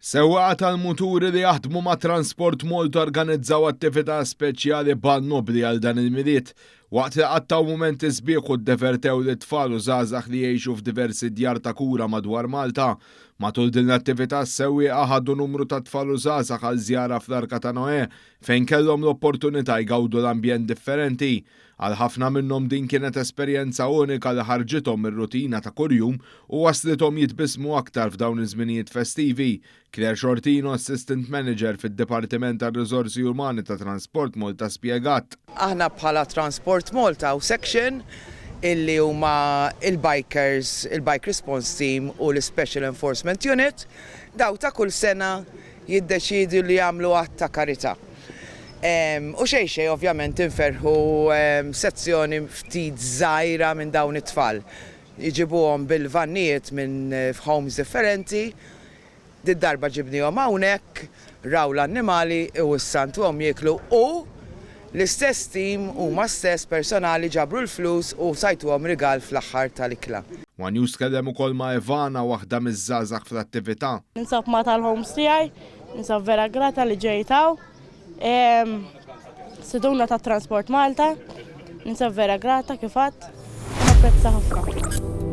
Sewwieqa tal-muturi li jaħdmu ma' Transport Malta organizzaw attività speċjali b'għan nobbli għal dan il-Milied. Waqt li qattgħu mumenti sbieħ u ddevertew lit-tfal u żgħażagħ li jgħixu f'diversi djar ta' kura madwar Malta. Matul din l-attività s-sewwieqa ħadu numru ta' tfal u żgħażagħ għal żjara fl-Arka ta' Noè fejn kellhom l-opportunità jgawdu l-ambjent differenti. Għal ħafna minnhom din kienet esperjenza unika li ħarġithom mir-rutina ta' kuljum u wasslithom jitbissmu aktar f'dawn iż-żminijiet festivi. Claire Sciortino, Assistant Manager fid-Dipartiment għar-Riżorsi Umani ta' Transport Malta spjegat. Aħna bħala Transport Malta u section illi huma il-bikers, il-Bike Response Team u l-Special Enforcement Unit, daw ta' kull sena jiddeċiedu li jagħmlu att ta' karità. U xejn xejn ovvjament inferrħu sezzjoni ftit żgħira minn dawn it-tfal. Jġibuhom bil-vannijiet minn homes differenti. Did-darba ġibnihom hawnhekk, raw l-annimali u issa ntuhom jieklu u l-istess team huma stess personali ġabru l-flus u sajtuhom rigal fl-aħħar tal-ikla. One News tkellem ukoll ma' Ivana, waħda miż-żgħażagħ fl-attività. Ninsab ma' tal-homes tiegħi, ninsab vera grata li ġejt hawn. Steduna ta' Transport Malta, ninsab vera grata kif għedt u napprezza ħafna.